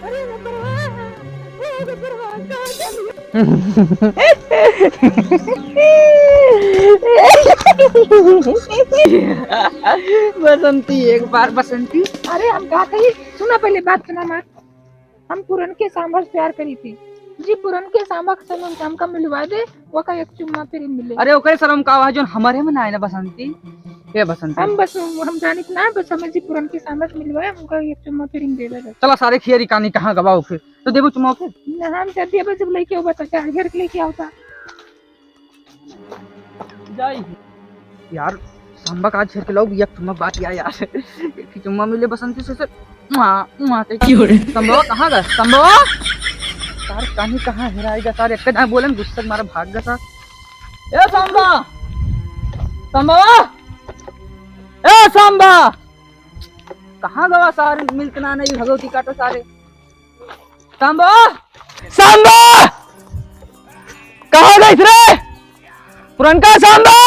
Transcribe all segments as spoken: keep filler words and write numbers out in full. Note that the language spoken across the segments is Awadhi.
अरे गब्बरवा, ओ गब्बरवा, कहाँ चल गया? बसंती, एक बार बसंती। अरे हम का कही, सुना पहले बात सुना हमार। हम पुरनके सांभा से प्यार करी थी जी, पुरनके सांभा के संग हमका मिलवा दे, ओका एक चुम्मा फिर मिले। अरे ओकरे शर्म का है जोन हमारे में ना आए ना बसंती। ए बसंती। हम बस, हम जानित ना, बस हमें जी पुरनके सांभा से मिलवा, हमका एक चुम्मा फिर दे दे। चला सारे खियारी कानी कहाँ गवा ओके, तो देबो चुम्मा ओके। ना हम जब देबो जब लेके आओ बता, घर के लेके आओ था। जाई। यार, सांभा का आज छेड़ के लाओ, एक चुम्मा बात यार, यार। एक ही चुम्मा मिले बसंती से, से, मुआ, मुआ, कहीं क्यों रे? सांभा कहाँ गए? सांभा? यार, कहीं कहाँ हेराएगा सार? एक ना बोलन, गुस्सा के मारा भाग गया सार। ए सांभा! सांभा! ए सांभा! कहाँ गवा सार? मिलत ना नहीं, भगवती काटो सारे। सांभा! सांभा! कहाँ गइस रे? पुरनका सांभा!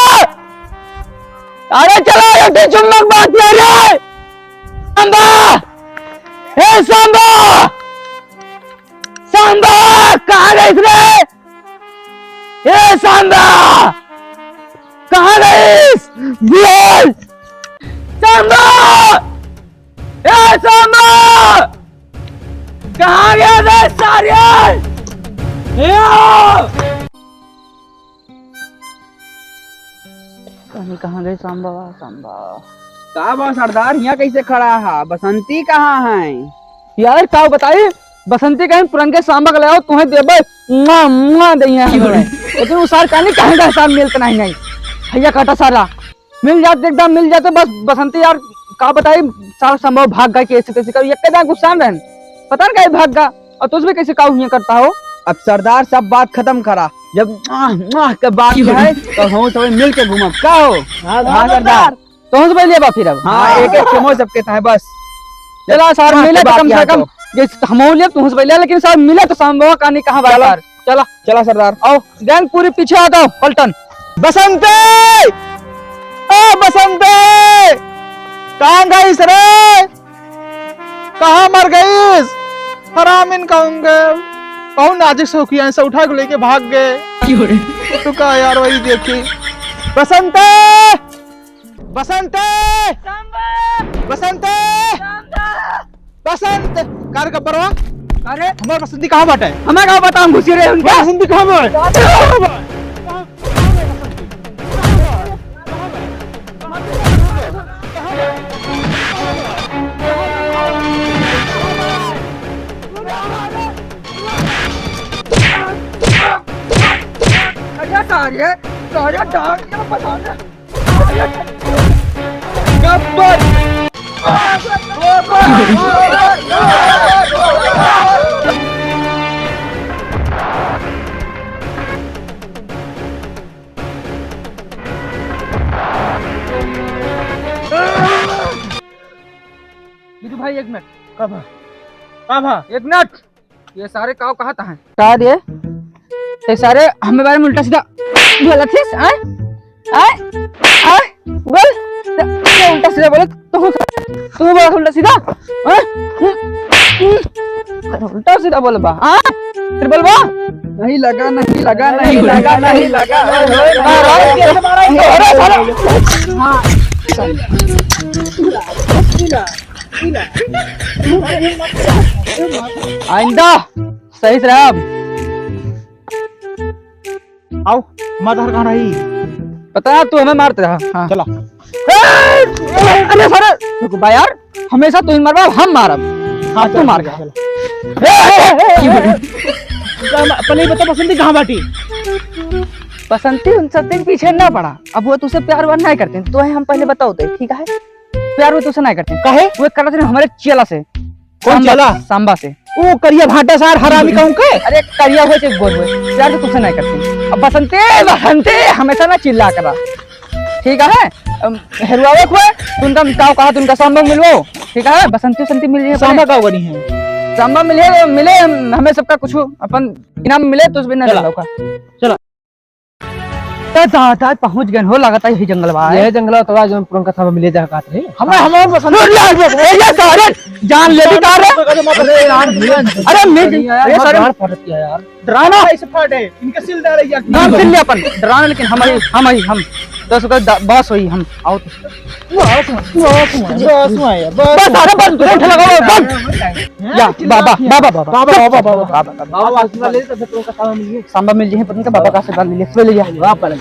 अरे चला, एक ठे चुम्मा के बात किया रे! सांभा! हे सांभा! सांभा! कहाँ गइस रे? हे सांभा! कहाँ गइस? बोल! सांभा! ए सांभा! कहाँ गया रे सारे? ए! कहीं कहाँ गए सांभा, सांभा? का बा सरदार, हियाँ कैसे खड़ा है? बसंती कहाँ है? यार, का बताई, बसंती कहीं पुरनके सांभा के ले आओ, तुम्हें देबे, मुआ, मुआ दइहे हमें। लेकिन उ सार कहीं कहाँ गए, सार मिलत नहीं, नहीं। भैया काटा सारा। मिल जात, एकदम मिल जात, बस बसंती यार, का बताई, सारा सांभा भाग गए, कैसे कैसे कर, ये एकदम गुस्सा में रहन, पता न काहे भाग गया, और तुझ भी कैसे काऊ हियाँ करता हो। अब सरदार सब बात खत्म करा, जब आह, आह के बात है, तो हम सब मिल के घूमब, का हो? हाँ, हाँ, सरदार। तो हम सब ले बा फिर अब। हाँ, एक एक चम्मच सबके ताहे बस। चला सार, आह मिले के तो बात कम से कम, तो। जैसे तो हम ले, तुम सब ले, लेकिन सार मिले तो सांभा कहानी कहाँ बात चला। सार? चला। चला सरदार। आओ, गैंग पूरी पीछे आ जाओ, पलटन। बसंती! ओ बसंती! कहाँ गइस रे? कहाँ मर गइस? हराम इनका होंगे। बहुत नाजुक से होके यहाँ से उठा के लेके भाग गए। क्यों रे? तो का यार, वही देखी। बसंती! बसंती! सांभा! बसंती! सांभा! बसंत! का रे गब्बरवा? अरे! हमार बसंती कहाँ बाटे? हमें का पता, हम घुसी रहे उनके। बसंती कहाँ बाटे? अरे सारे, सारे डांग के पता नहीं। गब्बर! बिटू भाई, एक मिनट। का भा? का भा? एक मिनट। ये सारे काव कहा था हैं? का रे? ये सारे हमें बारे में उल्टा सीधा बोलत हिस, आय? आय? आय? बोल। ये उल्टा सीधा बोलत, तू, तू बोलत उल्टा सीधा? आय? उल्टा सीधा बोल बा, हाँ? फिर बोल बा? नहीं लगा, नहीं लगा, नहीं लगा, नहीं लगा। अरे, अरे, साला। हाँ। आइंदा सही से रहा। आओ, हमार घर कहाँ रही? पता ना, तू हमें मारत रहा। हाँ। चला। ए, अरे सारे, रुक बा यार, हमेशा तू ही मरबा, हम मारब। हाँ, अब तू चल, मार चल, खा। चल। ए, ए, ए, ए, ए। पहले ये बता, बसंती कहाँ बाटी? बसंती उन सब दिन पीछे ना पड़ा। अब वो तुझसे प्यार व्यार नहीं करते, तो हम पहले बताओ दे, ठीक है? प्यार वो तुझसे नहीं करते। काहे? वो करते हैं हमारे चेला से। कौन सांबा, चेला? सांबा से। ओ करिया भाटा सार हरामी कहूँ के? अरे करिया हो चाहे गोर हो, प्यार तो तुझसे नहीं करते। अब बसंती, बसंती हमेशा ना चिल्ला करा, ठीक है? अम, हेरुआवे को है, तुमका ताऊ कहा, तुमका सांबा मिलवाओ, ठीक है? बसंती, बसंती मिल जाए सांबा अपने। का बनी है? सांबा मिले, मिले हम, हमें सबका कुछ अपन इनाम मिले तो उसमें ना चला। लगा का। चला। तो दादा पहुंच गए हो, लगता है यही जंगल बा। यही जंगल तो आज हम पुरनका सांबा मिले जा कहत रहे। हमें, हमें बसंती ए, ए, ए, सारे जान ले भी का रे? अरे यार, अरे मैं, अरे यार, अरे सर, गाड़ फटत गया यार। डराना। ऐसे फाटे, इनके सिल डाले यार। नाम सिल ले अपन, डराना लेकिन हम ही, हम ही, हम। दस रुपए दा-, बस होई हम, आओ तो। बस, बस, बस, बस, बस, बस। बस, अरे बस, ब्रेक लगाओ, बस। या, बाबा, बाबा, बाबा। बाबा, बाबा, बाबा। बाबा, बाबा। बाबा, आशीर्वाद ले, तो फिर तुमका सांबा मिल जाए। सांबा मिल जाए, पर उनका बाबा का आशीर्वाद ले ले, ले ले। बाप पर।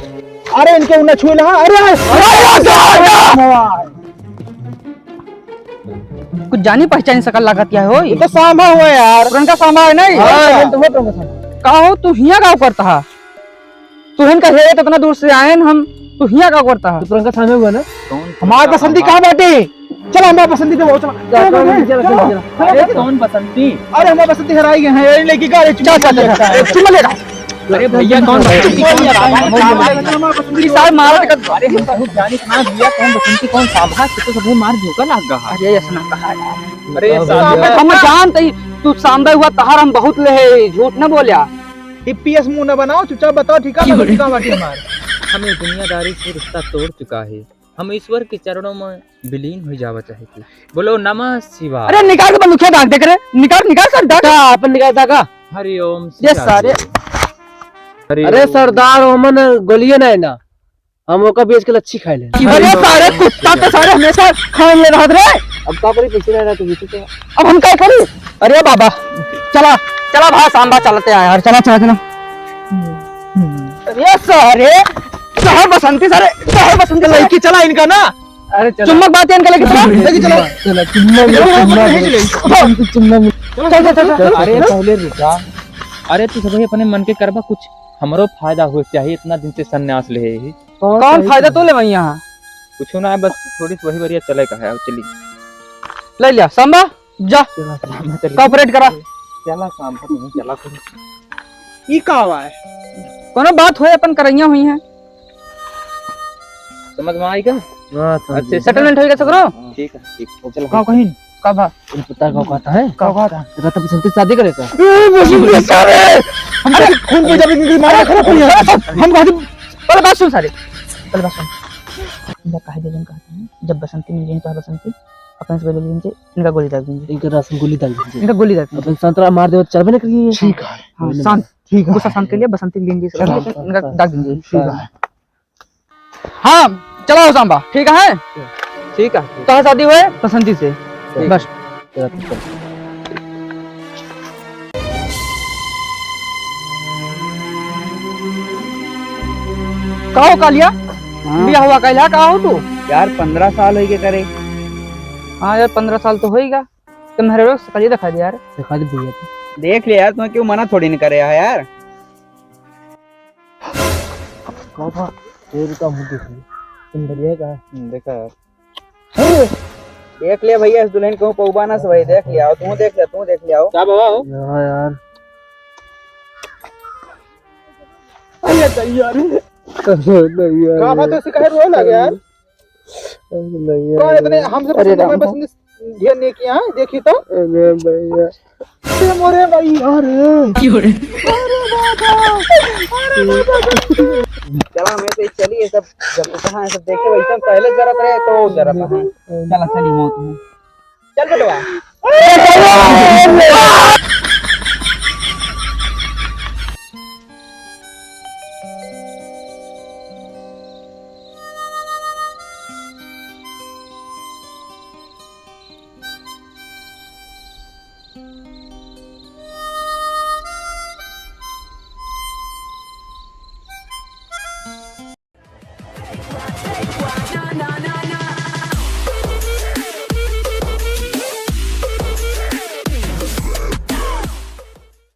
अरे इनके उन्हें छुए ना, अरे, अरे, अरे, अरे। कुछ जानी पहचानी सकल लागत क्या हो? ये तो सांबा हुआ यार। पुरनका सांबा है नहीं? हाँ, ये तो हुआ पुरनका सांबा। का हो, तू हियाँ का करता है? तू हिन का है तो इतना दूर से आए न हम, तू हियाँ का करता है? तू पुरनका सांबा हुआ ना? कौन हमार पुरनका बसंती सांबा? कहाँ बाटे? चल हमार बसंती देबो, चल। जा, चल, चल, चल, चल, चल। अरे कौन बसंती? अरे हमार बसंती हराई गए हैं, ये लेके का रे? चल, चल, चल, चल, चुम्मा ले रहा। अरे भैया, कौन बसंती, कौन सांबा? ई सार मारत कर। अरे हम बहुत जानित ना भैया, कौन बसंती, कौन सांबा, कि तो सभी मार झोंका लाग गया है। अरे ऐसा ना कहा यार। अरे सांबा। हम जानते ही तू सांबा हुआ, तहार हम बहुत ले है, झूठ ना बोल्या। टीपीएस मुंह ना बनाओ, चुपचाप बताओ, ठीक है? बसंती कहाँ बाटी हमार? हम इस दुनियादारी से रिश्ता तोड़ चुका है, हम ईश्वर के चरणों में विलीन हो जावा चाहते। बोलो नमः शिवाय। अरे निकाल के बंदूकिया दाग दे करे, निकाल, निकाल सर, दाग। अच्छा, अपन निकाल दागा। हरि ओम ये शिवाय। सारे। हरि अरे ओम। सरदार, ओमन गोलिये ना है ना, हम ओका बेच के लच्छी खाए ले। अरे सारे कुत्ता तो सारे हमेशा खाए ले रहत रे। अब का करी, पैसे ना रहा तो बेचे के। अब हम का करी? अरे बाबा, चला, चला भा सांबा चलते हैं यार, चला, चला, चला। अरे सारे, शहर बसंती सारे, शहर बसंती लड़की चला इनका ना। अरे चला। चुम्बक बात है इनका लेके चला। लेके चला। चला, चुम्मा मिल, चुम्मा मिल। चुम्मा मिल। चल, चल, चल, चल। अरे पहले रुका। अरे तू सभी अपने मन के करबा कुछ, हमरो फायदा हो चाहिए, इतना दिन से संन्यास ले ही। कौन फायदा तो ले वही यहाँ? कुछ ना है, बस थोड़ी सी वही बढ़िया चले का है, अब चली। ले लिया, सांबा, जा। चला, चला, मैं चली। कॉपरेट करा। चला, सांबा, तुम चला करो। ई का हुआ है? कोनो बात होए, अपन करैया हुई हैं। समझ में आई का? हाँ, समझ अच्छे गया। से सेटलमेंट होएगा सकरो? ठीक है, ठीक है, चलो। का कहीं? का बा? तुम पता का कहता है? का कहता है? तेरा तो बसंती शादी करेगा। ए, बसंती सारे! हम अरे! खून पे जब इनकी मारा खराब हुई है। हम कहते पहले बात सुन सारे। पहले बात सुन। इनका काहे दे देन कहता है? जब बसंती मिल जाए तो बसंती अपने से पहले ले लीजिए, इनका गोली दाग दीजिए। इनका राशन गोली दाग दीजिए। इनका गोली दाग दीजिए। अपन संतरा मार दे, चलबे ना करिए। ठीक है। हाँ, शांत। ठीक है। गुस्सा शांत के लिए बसंती ले लीजिए। हाँ, इनका हाँ, दाग दीजिए। ठीक है। हाँ, चला हो सांबा, ठीक है? ठीक है। तोहार शादी हुए बसंती से। ठीक। बस। का हो कालिया? हाँ। बियाह हुआ कैला, का हो तू? यार, पन्द्रह साल होइगे करे। हाँ यार, पन्द्रह साल तो होइगा। तो मेरे लोग सकलिए दिखा दे यार। दिखा दे भैया तू। देख ले यार, तुम्हें क्यों मना थोड़ी नहीं करे है यार। बाबा, ये रुका, मुझे देखिए। सुंदरिया का। हम्म, देखा यार। देख ले भैया, इस दुल्हन को पौबा ना से भाई, देख लिया, तू देख ले, तू देख लिया हो। का बाबा हो? हाँ यार। अरे दैया रे। अरे दैया का रे। बात है, सिखाए रोए लगे यार। अरे दैया कौन रे। इतने हमसे अरे पसंद राम। मैं पसंद ध्यान नहीं किया है, देखी तो। अरे भैया। अरे मोरे भैया रे। क्यों रे? अरे बाबा, अरे बाबा। चला, मैं तो चली, ये सब जब कहाँ है, सब देखे, वैसे पहले जरा रहे तो जरा था। चला, चली मौत में। चल बेटवा।